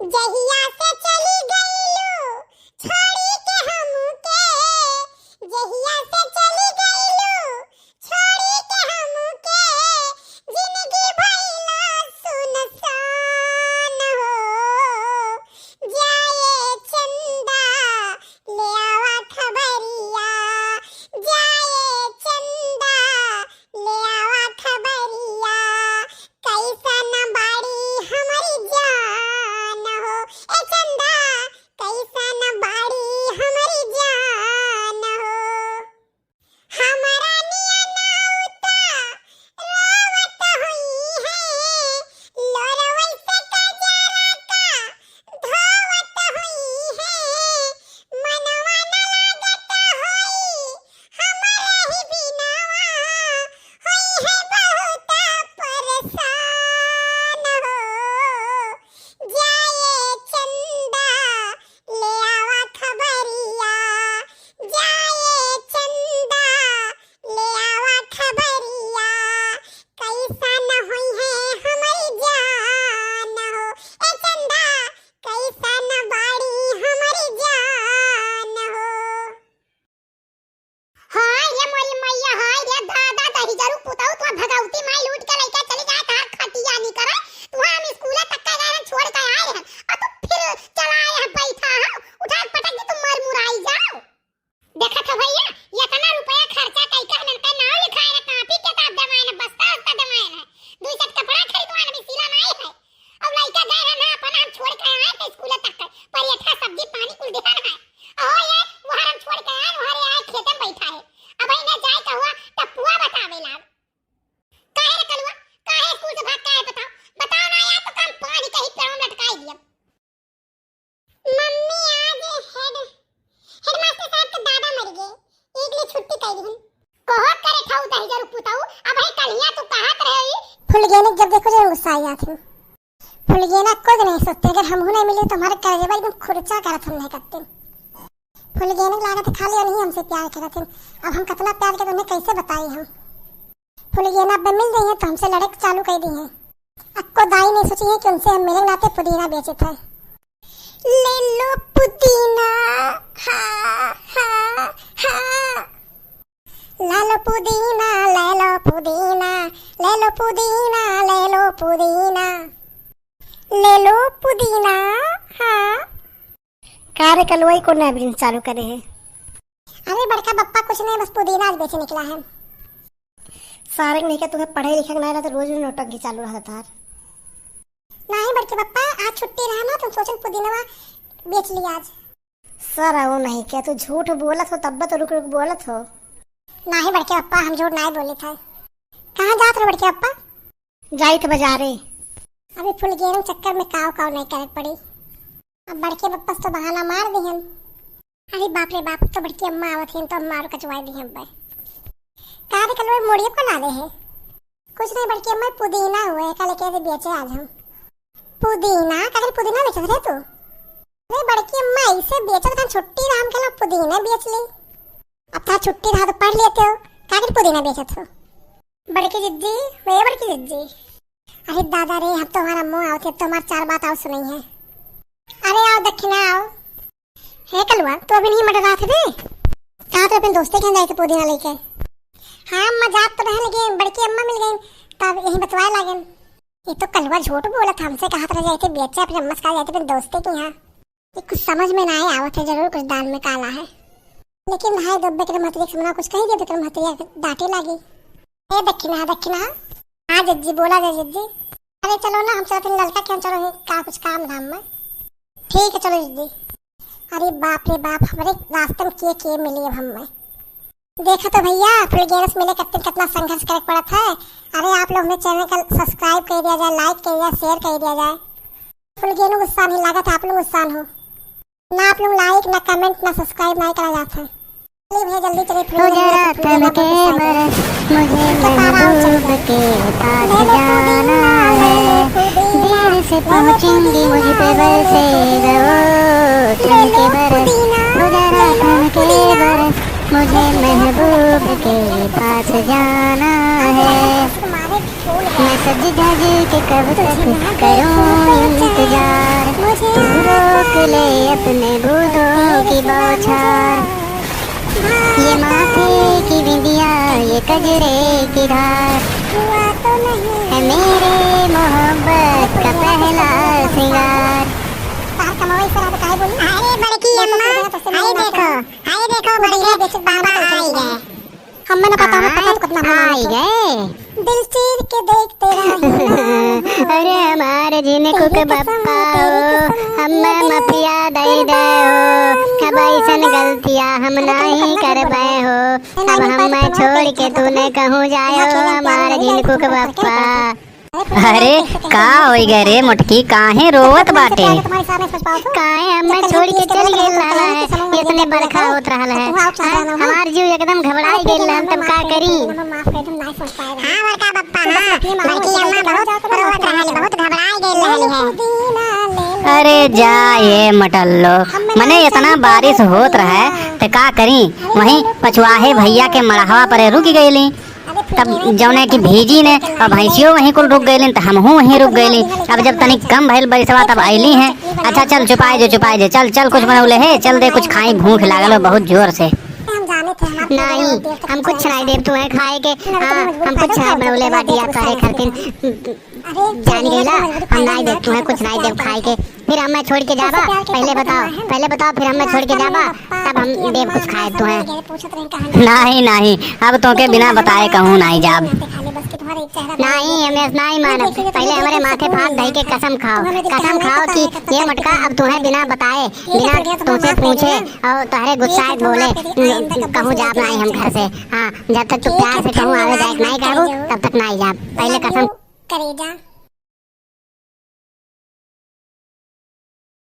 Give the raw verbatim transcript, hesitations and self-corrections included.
जहिया से चली गईलू छोड़ी के हमके, जहिया से चली गईलू छोड़ी के हमके, जिंदगी भइला सुनसान हो। जाए चंदा, ले आवा खबरिया, जाए चंदा, ले आवा खबरिया, कैसन बाड़ी हमरी जान हो। ए चंदा, कैसन बाड़ी हमरी जान हो। हमरा नियन उता रोवत हुई है, लोरवै से कजरा का धोवत हुई है, मनवा न लागत होई हमरे ही बिनवा, होई है बहुत परेशान हो। जाए चंदा, ले आवा खबरिया, जाए चंदा, ले आवा खबरिया, कैसन होई है हमरी जान हो। ए चंदा, कैसन बाड़ी हमरी जान हो। हाय रे मोरी मैया, हाय रे दादा, दहिजरू पुतऊ, तू भगवती माई लूट के लइके चली जाए, तार खटिया नहीं करे। तू हम स्कूले तक के गए हैं, छोड़ के आए हैं, और तू फिर चला आए हैं, बैठा है, उठा के पटक दी, तू मर मुराई जाओ। देखत हो भैया, इतना रुपया खर्चा कई के हमन के नाव लिखाए ना, कापी किताब देवाए ना, बस्ता उस्ता देवाए ना, दुई सेट कपड़ा खरीदवाए ना, भी सिला नाई है। अब लइका गए रहे ना, अपन हम छोड़ के आए थे स्कूल तक, पर ये था सब्जी पानी कुल देता ना है। अहो ये, वहाँ हम छोड़ के आए, वहाँ रे आए खेते में बैठा है। अब इन्हें जाए कहुआ, तब पुआ बतावे लाग। काहे रे कलुआ, काहे स्कूल से भाग के आए बताओ? बताओ ना यार, तो काम पानी कहीं पेड़ों में लटकाई दिया। मम्मी, आज हेड, हेडमास्टर साहब के दादा मर गए, एक लिए छुट्टी कर दीहन। कहो करे खाऊ दहिजरू पुताऊ, अब है कलिया तू कहाँ करे हुई? फुलगेना जब देखो जब गुस्सा आ जाती हूँ। फुलगेना कोई नहीं सोचते, अगर हम नहीं मिले तो हमारे कलेजे एकदम खुरचा करत हम नहीं करते। फुलगेना लागत है खाली और नहीं हमसे प्यार करत हैं। अब हम कितना प्यार करते उन्हें कैसे बताई हम? फुलगेना अब मिल गई है तो हमसे लड़े चालू कर दी है। अक्को दाई नहीं सोची है कि उनसे हम मिले नाते पुदीना बेचत है। ले लो पुदीना, हा, हा, हा। ले लो पुदीना, ले लो पुदीना, ले लो पुदीना, ले लो पुदीना, ले लो पुदीना, हाँ। का रे कलुआ, ई कौन नया business चालू करे है? अरे बड़का पप्पा, कुछ नहीं, बस पुदीना आज बेचे निकला है। सारे नहीं क्या, तुम्हें पढ़े लिखे के नहीं रहता, रोज रोज नौटंकी चालू रहता थार। नहीं बड़के पप्पा, आज छुट्टी रहा ना, तुम सोचन पुदीनवा बेच लिया आज। सर, वो नहीं क्या, तू झूठ बोलत हो, तब तो रुक रुक बोलत हो। नहीं बड़के पप्पा, हम झूठ नहीं बोले थे। कहाँ जात रहो बड़के पप्पा? जाइत बाजारे। अभी फुलगेना चक्कर में काव काव नहीं करे पड़ी। अब बड़के पप्पा तो बहाना मार दिहन। अरे बाप रे बाप, तो बड़की अम्मा आवत हैं तो अम्मा और कचवाई दिहन बे। का रे कलुआ, मुड़िया को ला दे है? कुछ नहीं बड़की अम्मा, पुदीना हुए का लेके आए थे बेचे आज हम। पुदीना? का करे पुदीना बेचत रहे तू? अरे बड़की अम्मा, ऐसे बेचत खान छुट्टी रहा, हम कहला पुदीना बेच ले। अब था छुट्टी रहा तो पढ़ लेते हो, का करे पुदीना बेचत हो? बड़की जिज्जी, वे बड़की जिज्जी। अरे दादा रे, हम तो हमारा मुँह आवत है, अब तो हमार चार बात आओ सुनाई है। अरे आओ दक्षिणा आओ। हे कलुआ, तू अभी नहीं मटर रहा थे बे? कहा तो अपने दोस्ते के यहाँ जाए थे पुदीना लेके। हाँ अम्मा, जात तो रहे लेकिन बड़की अम्मा मिल गई, तब यही बतवाए लागन। ये तो कलुआ झूठ बोलत, हमसे कहा तो रह जाए थे बेचे, अपने अम्मा से कहा जाए थे अपने दोस्ते के यहाँ। ये कुछ समझ में ना आए आवत है, जरूर कुछ दाल में काला है। लेकिन भाई दब्बे के महतरिया के सामने कुछ कही दे तो महतरिया डांटे लागी। ए दक्षिणा, दक्षिणा। हाँ जिज्जी, बोला जा जिज्जी। अरे चलो ना, हम चलते हैं ललका के यहाँ, चलो का कुछ काम धाम में। ठीक है, चलो जिज्जी। अरे बाप रे बाप, हमारे रास्ते में के के मिली अब हम में। देखा तो भैया, फुलगेना से मिले कितना, कितना संघर्ष करे पड़त है। अरे आप लोग हमें channel का subscribe कर दिया जाए, like कर दिया, share कर दिया जाए। फुलगेना गुस्सा नहीं लागत है, आप लोग गुस्सा हो। ना आप लोग like, ना comment, ना subscribe नहीं करा जात है। चलिए भैया, जल्दी चलिए, हो जरा थम के बरस, मुझे महबूब के पास जाना है। देर से पहुंचेंगी, मुझ पे बरसेगा वो ठंड के बरस। हो जरा थम के बरस, मुझे महबूब के पास जाना है। मैं सज धज के कब तक करूं इंतजार। रे की धार, हुआ तो नहीं है मेरे मोहब्बत का पहला श्रृंगार। तार कमावा इस तरह से काहे बोली? अरे बड़की अम्मा, हाय देखो, हाय देखो, बड़के पापा आई गए। हमें ना पता, हमें पता तो कितना हमें आई गए। दिल चीर के देखते रही। अरे हमार झिनकू के बप्पा हो, हमें मफिया दई दे हो, अब ऐसन गलतिया हम नहीं करबे हो। अब हमें छोड़ के तू न कहूँ जाए हो, हमार झिनकू के बप्पा। अरे का होई गए रे मोटकी, काहे रोवत बाटे? काहे हमें छोड़ के चल गए रहला है, इतने बरखा होत रहला है। हाँ, हमार जीव एकदम घबराई गइल रहल, तब का करी? हाँ, बड़का बप्पा, हाँ, बड़की अम्मा बहुत रोवत रहली, बहुत घबराई गइल रहली है। अरे जा ये मटल्लो, मने इतना बारिश होत रहा है, त का करी? वहीं पछुआहे भैया के मड़हवा पर रुक गइली। तब जौने कि भीजी ने और भैंसियो वहीं कुल रुक गइलिन, त हमहू वहीं रुक गइली। अब जब तनिक कम भइल बरिसवा, तब अइली हैं। अच्छा चल चुपाए जो, चुपाए जो, चल चल कुछ बनौले है, चल दे कुछ खाई, भूख लागल बा बहुत जोर से। नहीं, हम कुछ नहीं देब तुम्हें खाए के। हाँ, हम कुछ नहीं बनौले बाटी आप तोहरे खातिर। जान गइला, हम नहीं देब तुम्हें कुछ नहीं देब खाए के। फिर हमें छोड़ के जाबा, पहले बताओ, पहले बताओ, फिर हमें छोड़ के जाबा, तब हम देब कुछ खाए तुम्हें। नहीं नहीं, अब तोके बिना बताए कहूँ नहीं जाब। नहीं, हम ऐस नहीं मानब। पहले हमरे माथे पे हाथ धइ के कसम खाओ, कसम खाओ कि ये मोटका अब तुम्हें बिना बताए, बिना तुमसे पूछे और तोहरे गुस्साए बोले, कहूँ जाब नहीं हम घर से। हाँ, जब तक तू प्यार से कहूँ आवे जाए नहीं कहबू, तब तक नहीं जाब। पहले कसम। करेजा।